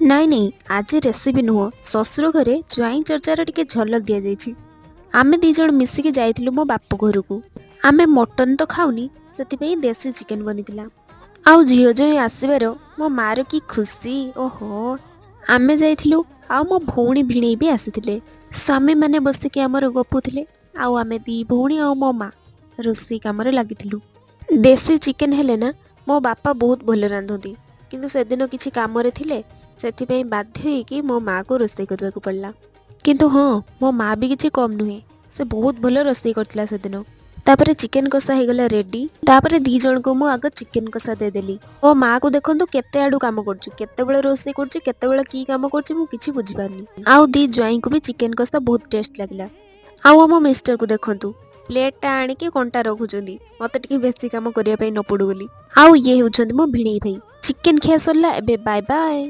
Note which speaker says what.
Speaker 1: ନାଇଁ ନାଇଁ, ଆଜି ରେସିପି ନୁହଁ, ଶ୍ୱଶୁର ଘରେ ଜ୍ୱାଇଁ ଚର୍ଚ୍ଚାର ଟିକେ ଝଲକ ଦିଆଯାଇଛି। ଆମେ 2 ଜଣ ମିଶିକି ଯାଇଥିଲୁ ମୋ ବାପ ଘରକୁ। ଆମେ ମଟନ୍ ତ ଖାଉନି, ସେଥିପାଇଁ ଦେଶୀ ଚିକେନ୍ ବନିଥିଲା। ଆଉ ଝିଅ ଜ୍ୱାଇଁ ଆସିବାର ମୋ ମାଆର କି ଖୁସି, ଓହୋ! ଆମେ ଯାଇଥିଲୁ ଆଉ ମୋ ଭଉଣୀ ଭିଣେଇ ବି ଆସିଥିଲେ। ସ୍ୱାମୀମାନେ ବସିକି ଆମର ଗପୁଥିଲେ ଆଉ ଆମେ 2 ଭଉଣୀ ଆଉ ମୋ ମା ରୋଷେଇ କାମରେ ଲାଗିଥିଲୁ। ଦେଶୀ ଚିକେନ୍ ହେଲେ ନା ମୋ ବାପା ବହୁତ ଭଲ ରାନ୍ଧନ୍ତି, କିନ୍ତୁ ସେଦିନ କିଛି କାମରେ ଥିଲେ, ସେଥିପାଇଁ ବାଧ୍ୟ ହେଇକି ମୋ ମାଆକୁ ରୋଷେଇ କରିବାକୁ ପଡ଼ିଲା। କିନ୍ତୁ ହଁ, ମୋ ମା ବି କିଛି କମ୍ ନୁହେଁ, ସେ ବହୁତ ଭଲ ରୋଷେଇ କରିଥିଲା ସେଦିନ। ତାପରେ ଚିକେନ୍ କଷା ହେଇଗଲା ରେଡି। ତାପରେ 2 ଜଣଙ୍କୁ ମୁଁ ଆଗ ଚିକେନ୍ କଷା ଦେଇଦେଲି। ମୋ ମାଆକୁ ଦେଖନ୍ତୁ, କେତେ ଆଡ଼ୁ କାମ କରୁଛି, କେତେବେଳେ ରୋଷେଇ କରୁଛି, କେତେବେଳେ କି କାମ କରୁଛି, ମୁଁ କିଛି ବୁଝିପାରୁନି। ଆଉ 2 ଜ୍ୱାଇଁଙ୍କୁ ବି ଚିକେନ୍ କଷା ବହୁତ ଟେଷ୍ଟ ଲାଗିଲା। ଆଉ ଆମ ମିଷ୍ଟରକୁ ଦେଖନ୍ତୁ, ପ୍ଲେଟଟା ଆଣିକି କଣ୍ଟା ରଖୁଛନ୍ତି, ମତେ ଟିକେ ବେଶୀ କାମ କରିବା ପାଇଁ ନ ପଡୁ ବୋଲି। ଆଉ ଇଏ ହେଉଛନ୍ତି ମୋ ଭିଣେଇ ଭାଇ। ଚିକେନ୍ ଖିଆ ସରିଲା, ଏବେ ବାଏ ବାଏ।